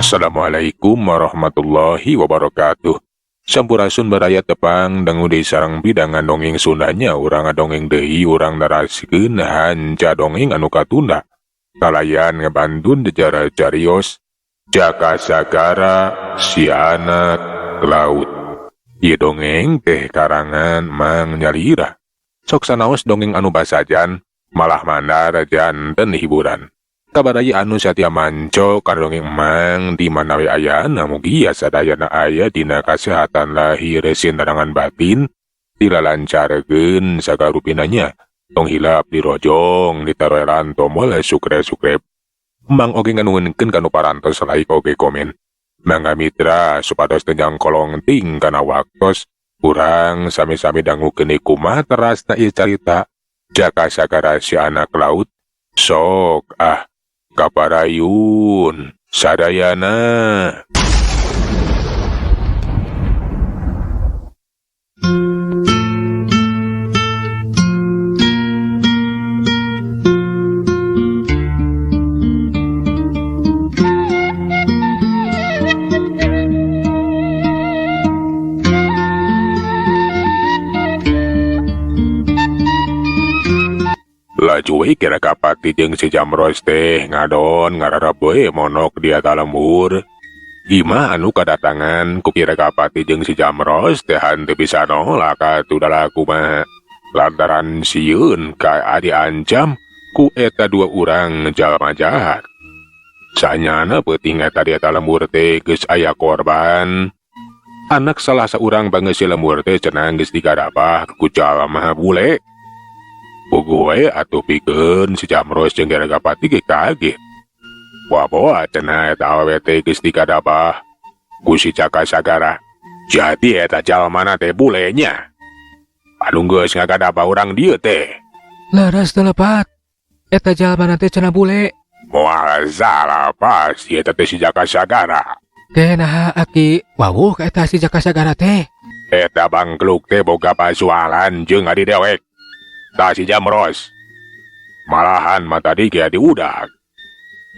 Assalamualaikum warahmatullahi wabarakatuh. Sampurasun baraya tepang dangu deui sareng pidangan dongeng Sundanya urang ngadongeng deui urang narasikeun hanca dongeng anu katunda. Kalayan ngebantun jejar carios Jaka Sagara si anak laut. Ieu dongeng teh karangan Mang Nyalira. Sok sanaos dongeng anu basajan malah mandar janten hiburan. Kabaraya anu satia manco kana dongeng Emang di mana we ayana mugia sadayana aya dina kasehatan lahir sinarangan batin dilalancarkeun sagarupinanya tong hilap dirojong ditaroelan tombol subscribe. Emang oge nganuhunkeun kanu parantos like oge komen. Mangga mitra supados teu nyangkolong ting kana waktos urang sami-sami dangukeun kumaha terasna ieu carita Jaka Sagara si anak laut. Sok ah kaparayun sadayana. Laju we kira kapati jeung si Jamros teh ngadon ngararap we monok di eta lembur. Imah anu kadatangan ku kira kapati jeung si Jamros teh henteu bisa nolak atuh dalaku mah. Lantaran sieun ka diancam ku eta dua urang jalma jahat. Sanyana peuting eta di eta lembur teh geus aya korban. Anak salah saurang bangeu si lembur teh cenah geus digarapah ku jalma bule. Puguh we atuh pikeun si Jamros jeung Geragapati ge kaget. Waboa cenah eta awewe teh geus digadabah ku si Jaka Sagara. Jadi eta jalmana teh bulenya. Anu geus ngagadabah urang dieu teh. Leres teu lepat. Eta jalmana teh cenah bule. Moal salah pasti eta teh si Jaka Sagara. Teh naha aki wawuh ka eta si Jaka Sagara teh. Eta bangkluk teh boga pasualan jeung adi dewek. Tah si Jamros. Malahan mah tadi ge diudag.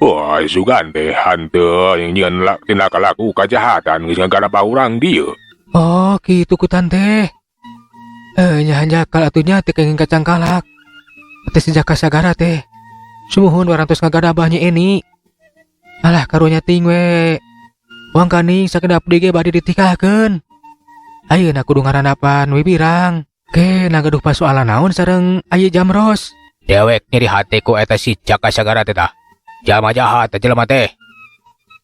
Wah, sugan teh hanteu yang nyieun tindak laku kajahatan geus ngagarapa urang dieu. Oh, kitu ku tante. Nya hanjakal atuh nya teh kenging kacangkalak. Teh si Jaka Sagara teh. Sumuhun warantos ngagadabah nya ini. Alah karunya ting we. Wang kaning sakedap deui ge bade ditikahkeun. Ayeuna kudu ngarandapan wibirang. Ke nagaduh pasoalan naon sareng aya Jamros. Dewek nyeri hate ku eta si Jaka Sagara teh tah. Jalma jahat teh jelema teh.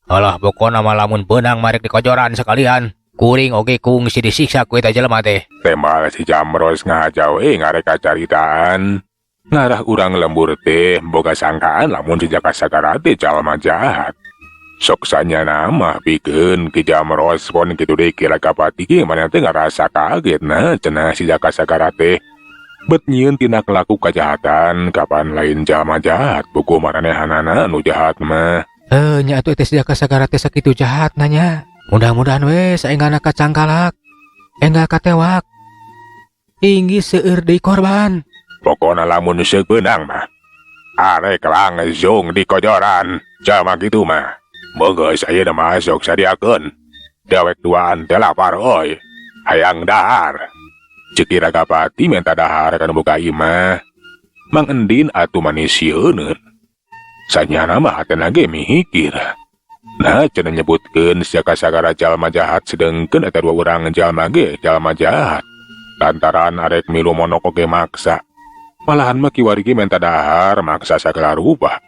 Alah pokona mah lamun beunang marek dikojoran sekalian. Kuring oge kungsi disiksa ku eta jelema teh. Tembal si Jamros ngahaja we ngareka caritaan. Ngarah urang lembur teh boga sangkaan lamun si Jaka Sagara teh jalma jahat. Sok sanyana mah pikeun ki Jamros pon kitu deui kira kapati ge manehna teh ngarasa kaget nah cenah si Jaka Sagara teh. Bet nyieun tina kelaku kajahatan kapan lain jalma jahat buku maranehanana nu jahat mah. Nya atuh teh si Jaka Sagara teh sakitu jahat nanya. Mudah-mudahan we saenggana kacangkalak, enggal katewak. Inggi seueur deui korban. Pokona lamun seuk beunang mah arek langsung dikojoran jalma kitu mah. Monggo ayeuna mah sok sadiakeun. Dewek duaan teh lapar euy. Hayang dahar. Ceuk Iragapati minta dahar kana buka imah. Mang Endin atuh manis sieuneun. Sanyana mah hatena ge mikir. Nah cenah nyebutkeun si Jaka Sagara jalma jahat sedengkeun eta dua urang jalma ge jalma jahat. Lantaran arek milu monok oge maksa. Malahan mah kiwari ge minta dahar maksa sagala rupa.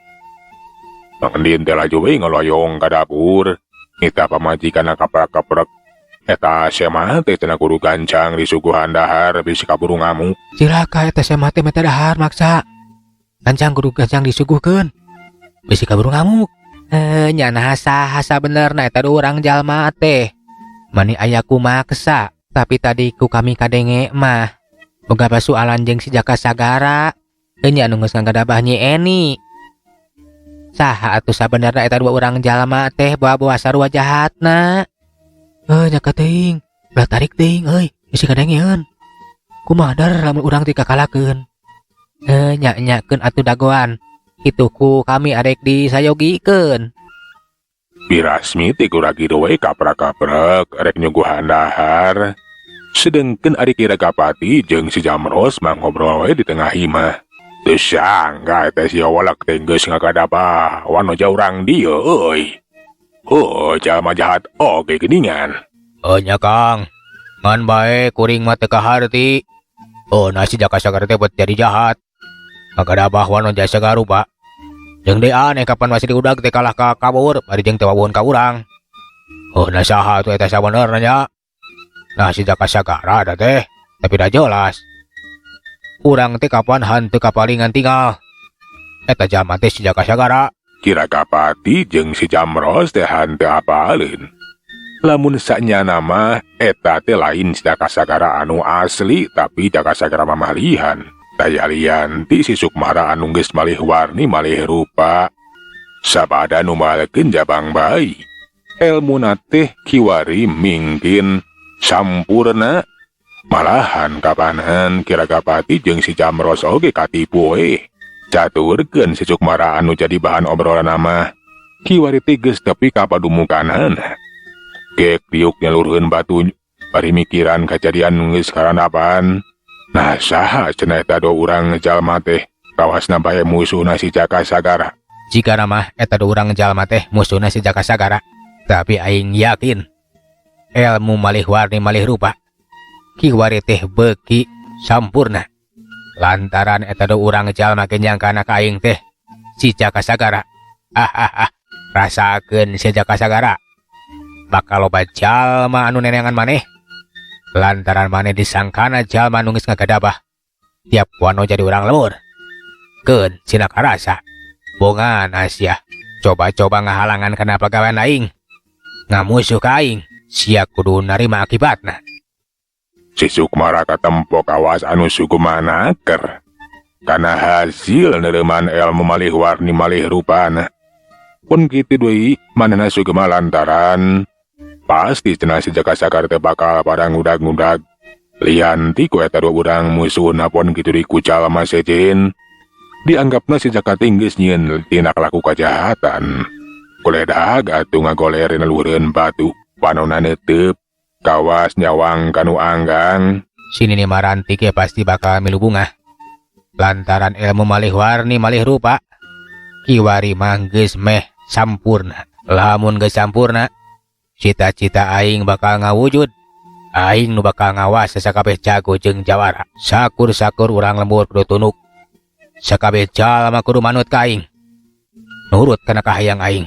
Mang Endin teh laju we ngoloyong ka dapur. Nita pamajikanna kaprak-kaprek. Eta sema teh cenah kudu gancang disuguhan dahar bisi kaburu ngamuk. Cilaka eta sema teh meta dahar maksa. Gancang kudu gancang disuguhkeun. Bisi kaburu ngamuk. Nya naha saha sabenerna eta urang jalma teh. Mani aya ku maksa, tapi tadi ku kami kadenge mah. Boga pasualan jeung si Jaka Sagara. Nya anu geus ngagadabah Nyi Eni. Saha atuh sabenerna eta dua urang jalma teh bawa-bawa sarua jahatna. Nya ka teuing, belah tarik teuing euy, bisi kadengeun. Kumaha dar lamun urang teh kakalakeun. Nya nyakeun atuh dagoan. Kitu ku kami arek disayogikeun. Birasmi teh kuragi we kaprak-kaprek rek nyuguhan dahar. Sedengkeun ari Ki Ragapati jeung si Jamros mah ngobrol we di tengah imah. Teu sangka eta si Wolek teh geus ngagadabah wanoja urang dieu euy. Oh, jalma jahat oge geuningan. Oh nya Kang, ngan bae kuring mah teu kaharti. Oh, nah si Jaka Sagara teh buat jadi jahat. Ngagadabah wanoja sagarupa. Jeung deui aneh kapan masih diudag teh kalah ka kabur bari jeung teu wawuhun ka urang. Oh, nah saha atuh eta sabenerna nya? Nah si Jaka Sagara da teh, tapi da jelas. Urang teh kapan hanteu kapalingan tinggal. Eta jalma teh si Jaka Sagara. Ki Ragapati jeung si Jamros teh hanteu apaleun. Lamun sanyana mah eta teh lain si Jaka Sagara anu asli tapi Jaka Sagara mamalihan. Taya lian ti si Sukmara anu geus malih warni malih rupa. Sabada numbalkeun jabang bayi. Elmuna teh kiwari mingkin sampurna. Malahan kapanan Ki Ragapati jeung si Jamros oge katipu we. Caturkeun si Sukmara anu jadi bahan obrolan mah. Kiwari teh geus tepi ka padumukanana. Gek diuk nyalurkeun batu bari mikiran kajadian geus karandapan. Nah saha cenah eta dua urang jalma teh kawasna bae musuhna si Jaka Sagara. Jika mah eta dua urang jalma teh musuhna si Jaka Sagara. Tapi aing yakin ilmu malih warni malih rupa kiwari teh beuki sampurna. Lantaran eta dua urang jalma kenyangkana ka aing teh si Jaka Sagara. Ah, rasakeun si Jaka Sagara. Bakal loba jalma anu neneangan maneh. Lantaran maneh disangkana jalma nu geus ngagadabah tiap wano jadi urang lembur. Keun sina karasa. Bongan Asia coba-coba ngahalangan kana pagawean aing. Ngamusuh ka aing, sia kudu narima akibatna. Si Sukmara katempo kawas anu sukumanaker. Kana hasil neureman ilmu malih warni malih rupana. Pun kitu deui manehna sugema lantaran pasti cenah si Jaka Sagara teh bakal pada ngudag-ngudag. Lian ti ku eta dua urang musuhna pon kitu deui ku jalma sejen. Dianggapna si Jaka teh geus nyieun tindak laku kajahatan. Kuledag atuh ngagoler dina luhureun batu, panonna neuteub, kawas nyawang kanu anggang. Si Nini Maranti ge pasti bakal milu bungah. Lantaran ilmu malih warni malih rupa, kiwari mah geus meh sampurna. Lamun geus sampurna, cita-cita aing bakal ngawujud. Aing nu bakal ngawas sakabeh jago jeung jawara. Sakur-sakur urang lembur kudu tunuk. Sakabeh jalma kudu manut ka aing. Nurut kana kahayang aing.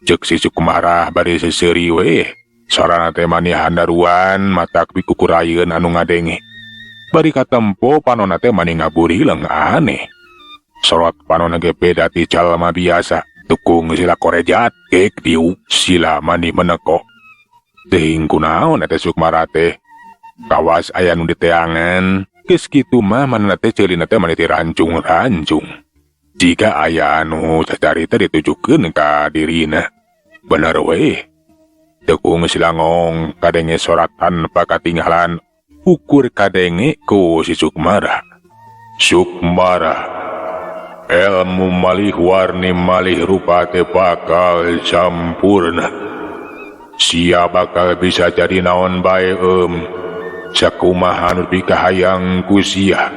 Ceuk si Sukmara bari seuseuri we. Sorana teh mani handaruan matak pikukurayeun anu ngadenge. Bari katempo panonna teh mani ngaburileng aneh. Sorot panonna ge beda ti jalma biasa. Tukung sila korejat gek diuk sila mani meneko. Teuing kunaon eta Sukmara teh. Kawas aya nu diteangan. Geus kitu mah manehna teh ceulina teh mani tirancung-rancung. Jika aya anu cacarita ditujukeun ka dirina. Bener we. Tekung silangong kadenge sorak tanpa katinggalan ukur kadenge ku si Sukmara. Sukmara, ilmu malih warni malih rupa teh bakal sampurna. Sia bakal bisa jadi naon bae Sakumaha nu pikahayang ku sia.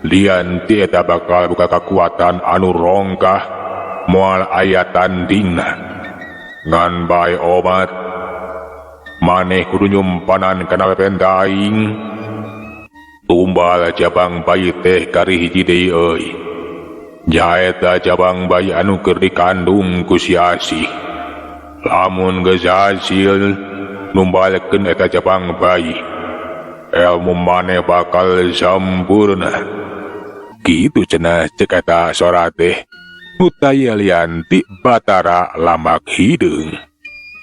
Lian ti eta bakal buka kekuatan anu rongkah moal aya tandingna. Ngan bae obat maneh kudu nyumpanan kana pependa aing. Tumbal jabang bayi teh kari hiji deui euy. Nyaeta jabang bayi anu keur dikandung ku si Asih. Lamun geus hasil numbalkeun eta jabang bayi, ilmu maneh bakal sampurna. Kitu cenah cek eta sora teh. Hutaya lianti Batara Lambak Hideung.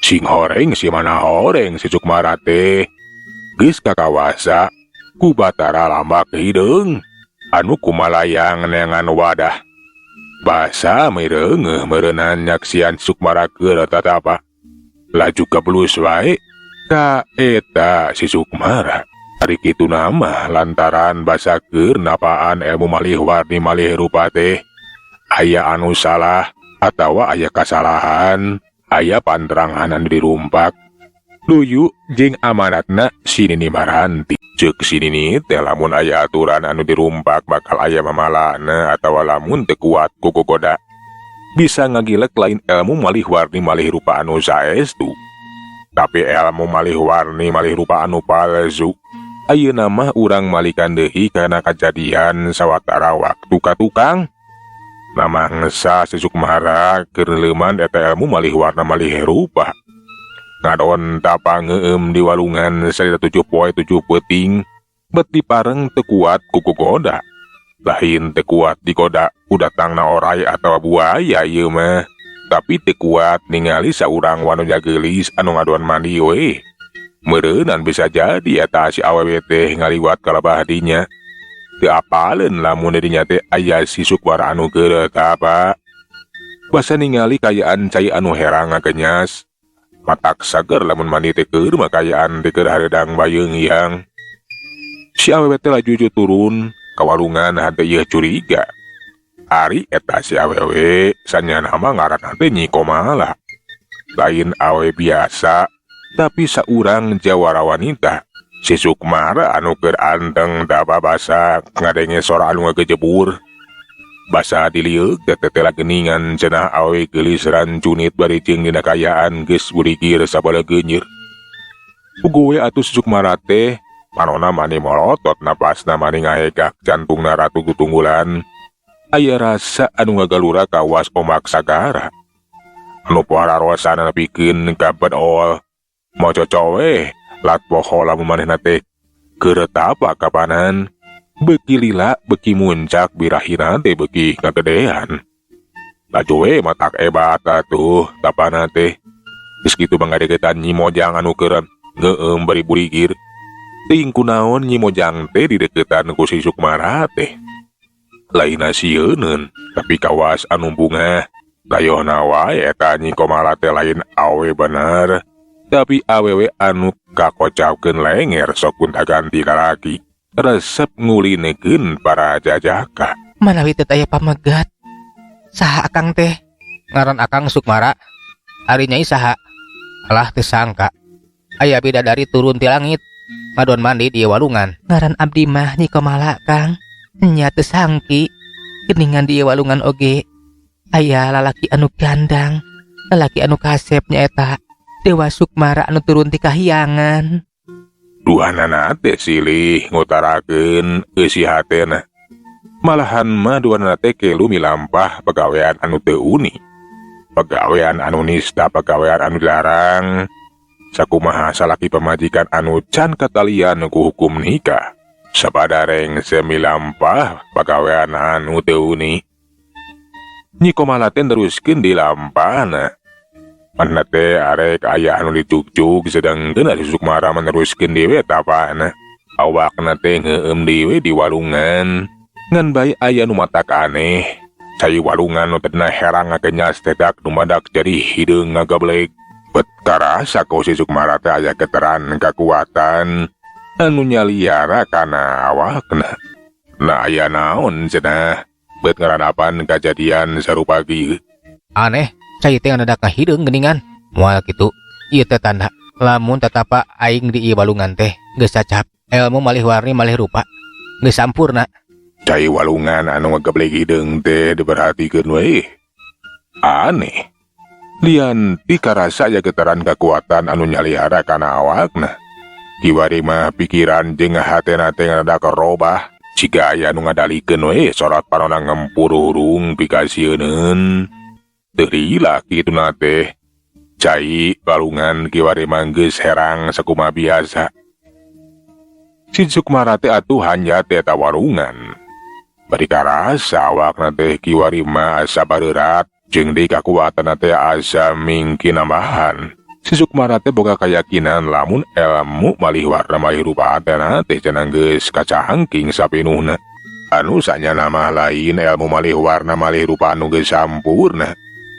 Sing horeng si mana horeng si Sukmara teh. Geus kakawasa ku Batara Lambak Hideung anu kumalayang neangan wadah. Basa mireungeuh meureunnan nyaksian Sukmara keur tatapa. Laju kabelus wae ka eta si Sukmara. Ari kitu nama lantaran basa keur napaan ilmu malih warni malih rupa teh. Aya anu salah, Atawa aya kasalahan, aya pantrangan anu dirumpak. Luyu jeung amanatna si Nini Maranti. Ceuk si Nini teh lamun aya aturan anu dirumpak bakal aya mamalana atawa lamun teu kuat ku gogoda. Bisa ngagilek lain ilmu malih warni malih rupa anu saestu. Tapi ilmu malih warni malih rupa anu palsu. Ayeuna mah urang malikan deui kana kajadian sawatara waktu ka tukang. Namangsa si Sukmara keur leuman eta ilmu malih warna malih rupa. Ngadon tapa ngeueum di walungan salila 7 poe 7 peuting, bet dipareng teu kuat ku gogoda. Lain teu kuat digoda ku datangna orai atawa buaya ieu mah. Tapi teu kuat ningali saurang wanoja geulis anu ngaduan mandi we. Meureunan bisa jadi eta si awewe teh ngaliwat ka labah dinya. Teu apaleun lamun di dinya teh aya si Sukmara anu keur tapa. Basa ningali kayaan cai anu herang ngagenyas. Matak sager lamun mandi teh keur mah kayaan teh keur hareudang bayeung yang. Si awewe teh laju turun ka walungan hate ieu curiga. Ari eta si awewe sanyana mah ngaranna teh Nyi Komala. Lain awe biasa, tapi saurang jawara wanita. Si Sukmara anu keur anteng tapa basa ngadenge sora anu ngagejebur. Basa dilieuk teh tetela geuningan cenah awe geulis rancunit bari jeung dina kayaan geus burigir sabala geunyeur. Puguh we atuh si Sukmara teh manona mani molotot napasna mani ngahegak jantungna ratu tutunggulan. Aya rasa anu ngagalura kawas omak sagara. Anu pohara rosana nepikeun ka bedol. Moco cowe lat poho lamun manehna teh keur tapa kapanan. Beuki lila beuki muncak birahina teh beuki kagedean. Laju we matak ebat atuh tapana teh. Geus kitu mangadegetan Nyi Mojang anu keur ngeueum bari burigir. Teuing kunaon Nyi Mojang teh dideukeutan ku si Sukmara teh. Lainna sieuneun tapi kawas anu bungah. Dayohna wae eta Nyi Komala teh lain awe bener. Tapi awewe anu kakocapkeun lenger sok gonta-ganti lalaki. Resep ngulinekeun para jajaka. Manawi teu aya pamegat. Saha akang teh? Ngaran akang Sukmara. Ari nyai saha? Alah teu sangka. Aya bidadari turun ti langit. Ngadon mandi di walungan. Ngaran abdi mah Nyi Komala Kang. Nya teu sangki. Geuningan di walungan oge. Aya lalaki anu gandang. Lalaki anu kasep nyaeta Dewa Sukmara anu turun ti kahiyangan. Duanana teh silih ngutarakeun eusi hatena. Malahan mah duanana teh kelu milampah pagawean anu teu uni. Pagawean anu nista, pagawean anu dilarang. Sakumaha salaki pamajikan anu can katalian ku hukum nikah. Sabada rengse milampah pagawean anu teu uni. Nyi Komala teh neruskeun dilampahna. Manehna teh arek aya anu dicucuk sedangkeun ari Sukmara meneruskeun deui tapana. Awakna teh ngeueum deui di walungan. Ngan bae aya nu matak aneh. Cai walungan nu tadina herang ngagenyas teh dak dumadak jadi hideung ngagablek. Bet karasa ku si Sukmara teh aya getaran kakuatan anu nyaliara kana awakna. Nah aya naon cenah bet ngaranapan kajadian sarupa kieu. Aneh. Cai teh ngadadak ngahideung geuningan. Moal kitu. Ieu teh tanda lamun tatapa aing di ieu walungan teh geus cacap. Ilmu malih warni malih rupa. Geus sampurna. Cai walungan anu ngageblek hideung teh diperhatikeun we. Aneh. Lian ti karasa aya getaran kakuatan anu nyalihara kana awakna. Kiwari mah pikiran jeung hatena teh ngadadak robah. Ciga aya anu ngadalikeun we sorot panona ngempururung pikasieuneun. Teu lila kituna teh. Cai walungan kiwari mah geus herang sakumaha biasa. Si Sukmara teh atuh hanjat eta walungan. Bari karasa awakna teh kiwari mah asa bareurat jeung deui kakuatanna teh asa mingki nambahan. Si Sukmara teh boga kayakinan lamun ilmu malih warna malih rupa teh teh cenah geus kacangking sapinuhna. Anu sanyana mah lain ilmu malih warna malih rupa anu geus sampurna.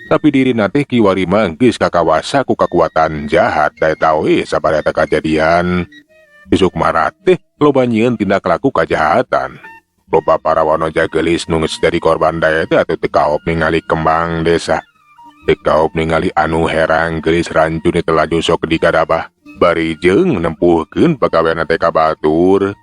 Tapi dirina teh kiwari mah geus kakawasa ku kakuatan jahat da eta we sabada eta kajadian. Si Sukmara teh loba nyieun tindak laku kajahatan. Loba para wanoja geulis nu geus jadi korban da eta atuh teu kaop ningali kembang desa. Teu kaop ningali anu herang geulis rancuni teh laju sok digadabah. Bari jeung nempuhkeun pagaweanna teh ka batur.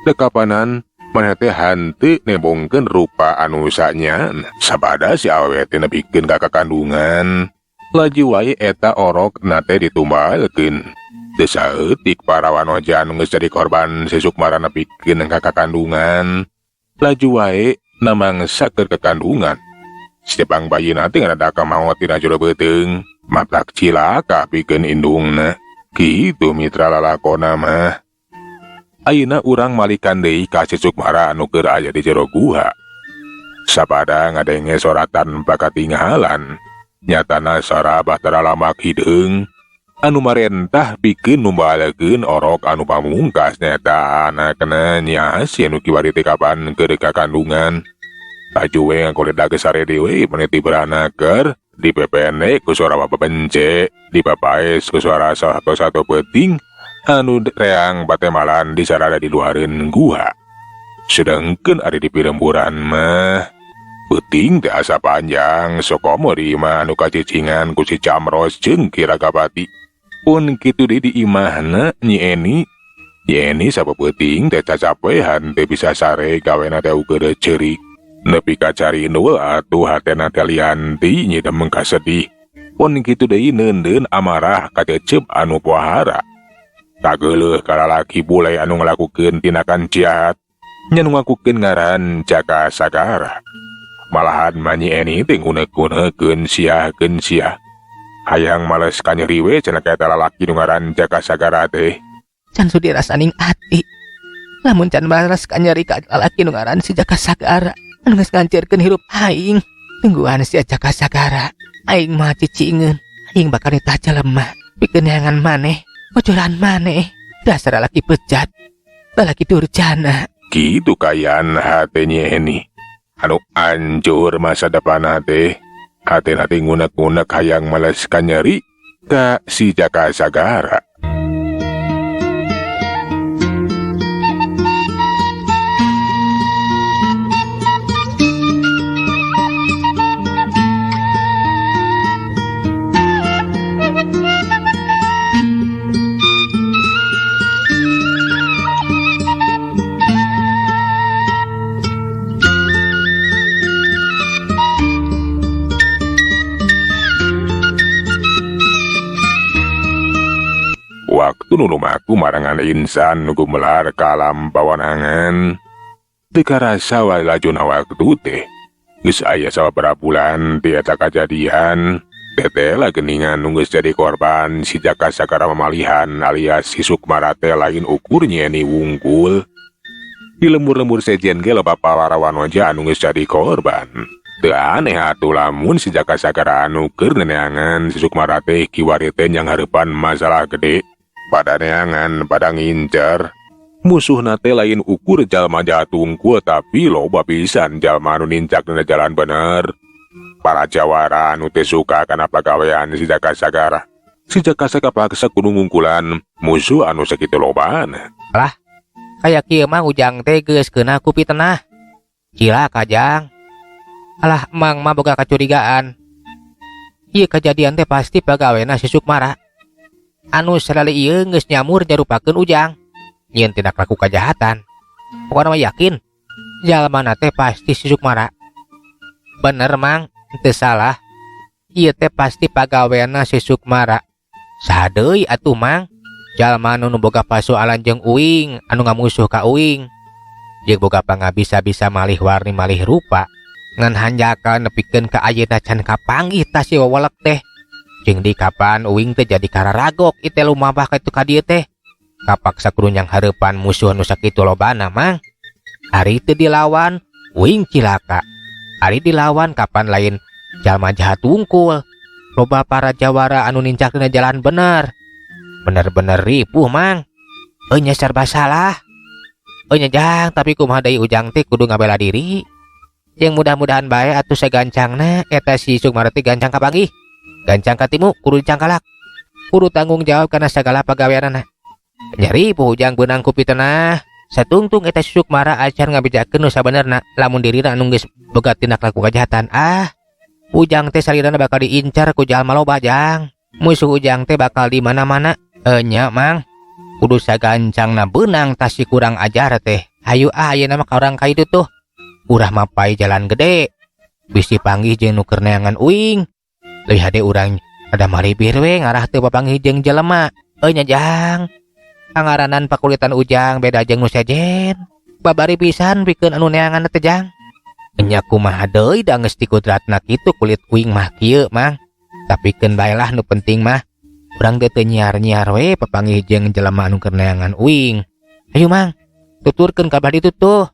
Teu kapanan manehna teh henteu nembongkeun rupa anu sanya. Sabada si awewe teh nepikeun ka kakandungan. Laju wae eta orokna teh ditumbalkeun. Teu saeutik para wanoja anu geus jadi korban si Sukmara nepikeun ka kakandungan. Laju wae namangsa keur kakandungan. Setepang bayina teh ngadadak maot dina jero beuteung. Matak cilaka pikeun indungna. Kitu mitra lalakona mah. Ayeuna urang malikan deui ka si Sukmara anu keur aya di jero guha. Sapada ngadenge soratan pakatinggalan. Nyatana sora bahtera lamak hideung anu marentah pikeun numbalkeun orok anu pamungkas nyaeta anakna Nyi Asih anu kiwari teh kapan keur kakandungan. Laju we ngagoledag sare deui meniti beranaker dipepene ku suara babence, dipapaes ku suara satu-satu peuting anu reang patemalan disarada di luareun guha. Sedangkeun ari di pilemburan mah peuting teh asa panjang sokomo di imah anu kacicingan ku si Camros jeung Ki Ragapati. Pun kitu deui di imahna Nyi Eni. Nyi Eni sapeuting teh cacapehan teu bisa sare gawena teh ugeureuh ceurik. Nepi ka carinul atuh hatena teh lianti nyidem kasedih. Pun kitu deui neundeun amarah kacecep anu pohara. Kageuleuh ka lalaki bule anu ngalakukeun tindakan jahat nya nu ngakukeun ngaran Jaka Sagara. Malahan mah Nyi Eni teh nguneuk-uneukeun siahkeun siah. Hayang males kanyeri we cenah ka eta lalaki nu ngaran Jaka Sagara teh. Can sudi rasaning ati. Lamun can males kanyeri ka lalaki nu ngaran si Jaka Sagara anu geus ngancirkeun hirup aing. Tungguan si Jaka Sagara. Aing mah cicingeun. Aing bakal nitah jelema pikeun neangan maneh, bocoran maneh. Dasar lalaki bejat, lalaki durjana. Kitu kayan hate Nyi Eni. Anu hancur masa depan teh. Hatena teh ngunek-ngunek hayang males kanyeri ka si Jaka Sagara. Waktu nu lumaku marangan insan nu gumelar ka alam pawanangan. Teu karasa wae lajuna waktu teh. Geus aya sababaraha bulan ti eta kajadian. Teteh geningan nu geus jadi korban si Jaka Sagara mamalihan alias si Sukmara teh lain ukur Nyi Eni wungkul. Di lembur-lembur sejen ge loba palarawan wajah anu geus jadi korban. Teu aneh atuh lamun si Jaka Sagara anu keur neneangan si Sukmara teh kiwari teh nyanghareupan masalah gede. Pada neangan, pada ngincer. Musuhna teh lain ukur jalma jahat wungkul tapi loba pisan jalma anu nincak dina jalan bener. Para jawara anu teh suka kana pagawean si Jaka Sagara. Si Jaka Sagara paksa kudu ngungkulan musuh anu sakitu lobana. Lah, kaya kieu mah Ujang teh geus keuna ku pitenah. Cilaka Jang. Alah, emang mah boga kacurigaan. Ieu kajadian teh pasti pagawena si Sukmara. Anu salali ieu geus nyamur nyarupakeun Ujang. Nyieun tindak laku kajahatan. Pokona mah yakin jalmana teh pasti si Sukmara. Bener Mang, teu salah. Ieu teh pasti pagawena si Sukmara. Saha deui atuh Mang? Jalma nu boga pasoalan jeung uing, anu ngamusuh ka uing. Jeung boga pangabisa-bisa malih warni malih rupa. Ngan hanjakal nepikeun ka ayeuna can kapanggih tah si wewelek teh. Jeung di kapan uing teh jadi kararagok ite lumabah ka itu ka dieu teh. Kapaksa kudu nyanghareupan musuh nu sakitu lobana Mang. Ari teu dilawan uing cilaka. Ari dilawan kapan lain jalma jahat wungkul. Loba para jawara anu nincak dina jalan bener. Bener-bener ripuh Mang. Enya serba salah. Enya Jang tapi kumaha deui Ujang teh kudu ngabela diri. Jeung mudah-mudahan bae atuh sagancangna eta si Sukmara teh gancang kapanggih. Gancang katimu kudu dicangkalak. Kudu tanggung jawab kana sagala pagaweanana. Nyeri puh Ujang beunang ku pitenah. Satungtung eta si Sukmara acan ngabejakeun nu sabenerna lamun dirina anu geus boga tindak laku kajahatan. Ah, Ujang teh salirana bakal diincar ku jalma loba Jang. Musuh Ujang teh bakal di mana-mana. Enya Mang. Kudu sagancangna beunang tas si kurang ajar teh. Hayu ah ayeuna mah ka urang ka ditu tuh. Urah mapai jalan gede. Bisi panggih jeung nu keur neangan uing. Leuwih hade urang ada maribir we ngarah teu papanggih jeung jelema. Enya Jang. Pangaranan pakulitan Ujang beda jeung nu sejen. Babari pisan pikeun anu neangan teh Jang. Enya kumaha deui da geus dikudratna kitu kulit uing mah kieu Mang. Tapi keun bae lah nu penting mah urang teh teu nyiar-nyiar we papanggih jeung jelema anu keur neangan uing. Hayu Mang, tuturkeun ka belah ditu tuh.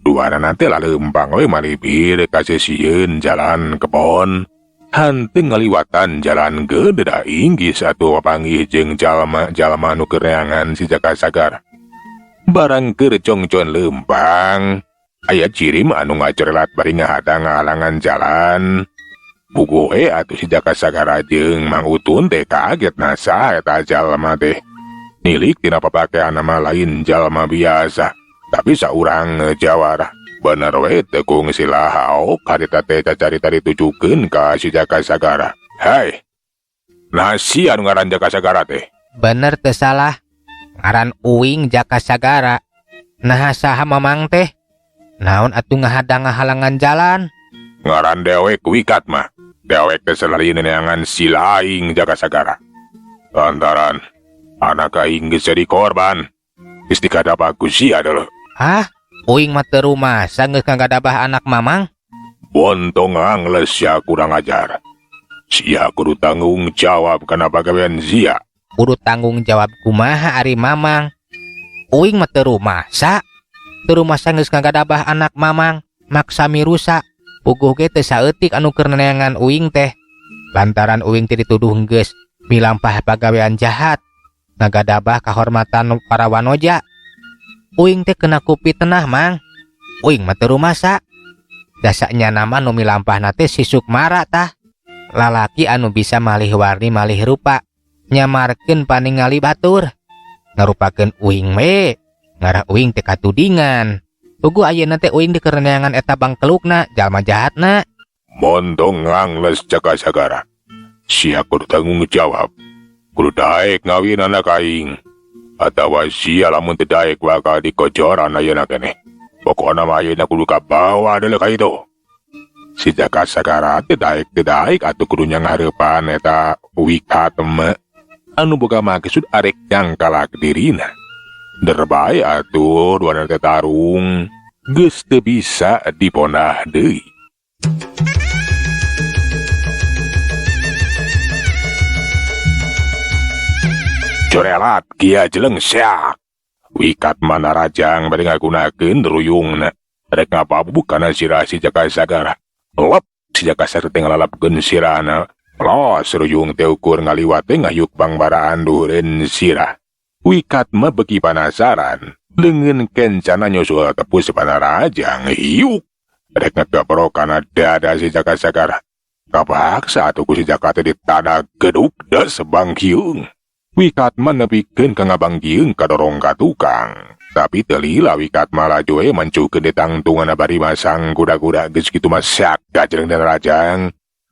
Duanana teh laleumpang we malibir ka sisieun jalan kebon. Hanteu ngaliwatan jalan gede da inggis atuh papanggih jeung jalma-jalma nu keur neangan si Jaka Sagara. Barang keur congcon leumpang, aya cirim anu ngacorelat bari ngahadang ngahalangan jalan. Puguh we atuh si Jaka Sagara jeung Mang Utun teh kaget nasa eta jalma teh. Nilik tina papakean mah lain jalma biasa, tapi saurang jawara. Bener we teu kungsi lahaok harita teh cacarita ditujukeun ka si Jaka Sagara. Hai, nasi anu ngaran Jaka Sagara teh? Bener teu salah, ngaran uing Jaka Sagara. Naha saha mamang teh? Naon atuh ngahadang ngahalangan jalan? Ngaran dewek wikat mah. Dewek teh salarian neangan si laing Jaka Sagara. Lantaran anak aing geus jadi korban. Geus dikadabah ku sia deuleu. Hah? Uing mah teu rumasa geus ngagadabah anak mamang? Bontong angles sia kurang ajar. Sia kudu tanggung jawab kana pagawean sia. Kudu tanggung jawab kumaha ari mamang? Uing mah teu rumasa. Teu rumasa geus ngagadabah anak mamang, maksa mirusa. Puguh ge teu saeutik anu keur neangan uing teh. Lantaran uing teh dituduh geus milampah pagawean jahat, ngagadabah kahormatan para wanoja. Uing teh kena ku fitnah Mang. Uing mah teu rumasa. Dasaknya nama nu milampahna teh si Sukmara tah. Lalaki anu bisa malih warni malih rupa, nyamarkeun paningali batur. Ngarupakeun uing we, ngarah uing teh katudingan. Puguh ayeuna teh uing dikeun neangan eta bangkelukna, jalma jahatna. Montong ngangles Jaka Sagara. Sia kudu tanggung jawab. Kudu daek ngawin anak aing. Atawa sia lamun teu daek bakal dikojoran ayeuna keneh. Pokona mah ayeuna kudu kabawa deuleu ka itu. Si Jaka Sagara teh daek teu daek atuh kudu nyangareupan eta wikat mah. Anu boga maksud arek nyangkalak dirina. Derbae atuh duana teh tarung geus teu bisa diponah deui. Corelat kia jeleng siak. Wikat mana rajang bari ngagunakeun ruyungna. Rek ngapabuk kana sirah si Jaka Sagara. Lep si Jaka Sagara teh ngalalapkeun sirahna. Los ruyung teh ukur ngaliwat teh ngayuk bangbaraan duhureun sirah. Wikat mah beuki panasaran. Leungeun kencana nyusul tepus panarajang hiuk. Rek ngegeprok kana dada si Jaka Sagara. Kapaksa atuh ku si Jaka teh ditada geduk des bangkiung. Wikat mah nepikeun ka ngabangkiung kadorong ka tukang. Tapi teu lila wikat mah laju we mancukeun ditangtungan bari masang kuda-kuda geus kitu mah sak gajreng dan rajang.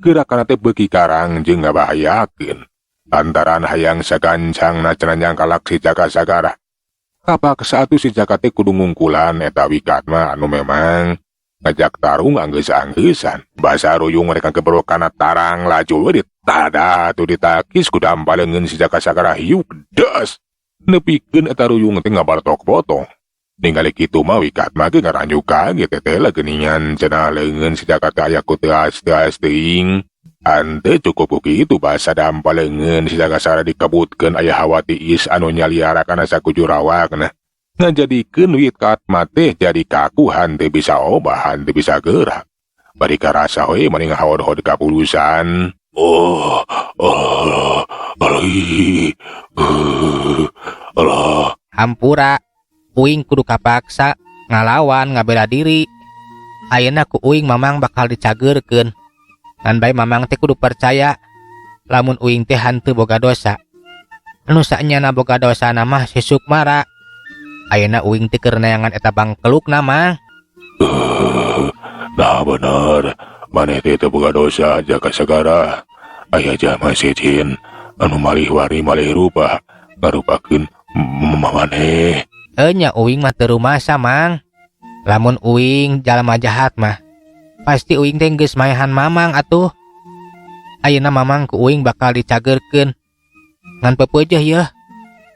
Gerakan teh beuki karang jeung ngabahayakeun. Lantaran hayang sagancangna cenah nyangkalak si Jaka Sagara. Kapaksa atuh si Jaka teh kudu ngungkulan eta wikat mah anu memang ngajak tarung anggeus-anggeusan. Basa ruyung mereka gebrok kana tarang laju we ditada atuh ditakis ku dampal leungeun si Jaka Sagara hiuk des. Nepikeun eta ruyung teh ngabartok potong. Ningali kitu mah wikat mah ge ngaranjuk kaget teh teh geuningan cenah leungeun si Jaka teh aya ku teuas-teuas teuing. Ante cukup ku kitu basa dampal leungeun si Jaka Sagara dikebutkeun aya hawa tiis anu nyaliara kana sakujur awakna. Ngajadikeun wikat mah teh jadi kaku hanteu bisa obah hanteu bisa gerak. Bari karasa we mani ngahod-hod kapulusan. Oh, oh, alih, alah. Hampura, uing kudu kapaksa ngalawan ngabela diri. Ayeuna ku uing mamang bakal dicageurkeun. Ngan bae mamang teh kudu percaya lamun uing teh hanteu boga dosa. Anu saenyana boga dosana mah si Sukmara. Ayeuna uing teh keur neangan eta bangkelukna mah. Nah bener, Maneh teh teu boga dosa, Jaka Sagara. Aya jalma sejen anu malih wari malih rupa ngarupakeun maneh. Enya uing mah teu rumasa, Mang. Lamun uing jalma jahat mah pasti uing teh geus maehan Mamang atuh. Ayeuna Mamang ku uing bakal dicageurkeun. Ngan pepeujeuh yeuh,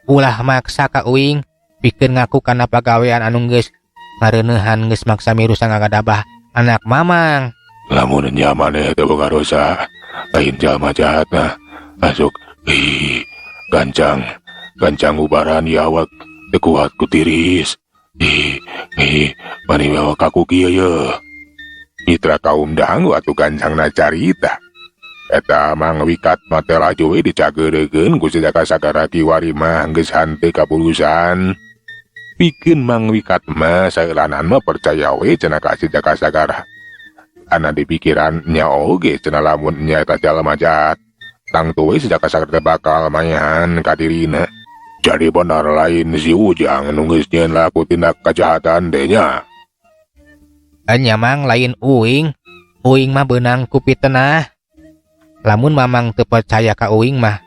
ulah maksa ka uing pikeun ngaku kana pagawean anu geus ngareuneuhan geus maksa mirusa ngagadabah anak Mamang. Lamun nya maneh teu boga dosa, lain jalma jahat nah, asuk ih gancang gancang ubaran ieu awak teu kuat ku tiris. Ih, ih, mani awak kaku kieu yeuh. Mitra kaum dangu atuh gancangna carita. Eta Mang Wikat mah teh laju we dicageurekeun ku si Jaka Sagara kiwari mah geus henteu kapurusan. Pikeun Mang Wikat mah saeulanan mah percaya we cenah ka si Jaka Sagara. Ana di pikiran nya oge cenah lamun nya eta jalma jahat. Tangtu we si Jaka Sagara teh bakal maehan ka dirina. Jadi benar lain si Ujang nu geus nyieun laku tindak kejahatan teh nya. Enya Mang, lain uing. Uing mah beunang ku pitenah. Lamun Mamang teu percaya ka uing mah,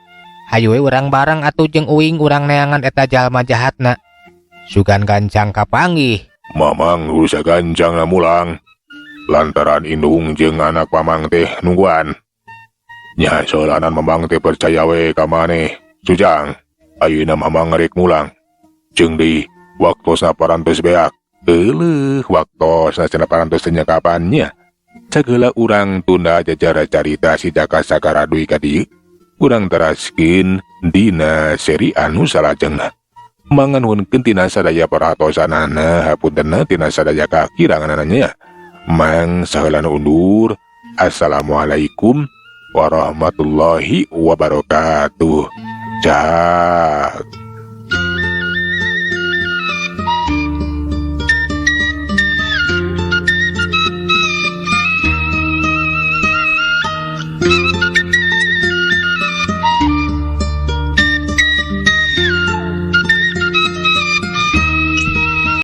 hayu we urang bareng atuh jeung uing urang neangan eta jalma jahatna. Sugan gancang kapanggih. Mamang rusa gancang mulang. Lantaran indung jeung anak Mamang teh nungguan. Nya soalanan Mamang teh percaya we ka maneh. Sujang, ayeuna Mamang rek mulang. Jeung deui waktosna parantos beak. Euleuh, waktosna cenah parantos teh kapannya. Sagala urang tunda jajara carita si Jaka Sagara dugi ka dieu. Urang teraskeun dina seri anu salajengna. Manganuhunkeun tina sadaya perhatosanana, hapuntenna tina sadaya kakiranganana. Mang saheulana undur. Assalamualaikum warahmatullahi wabarakatuh. Cak.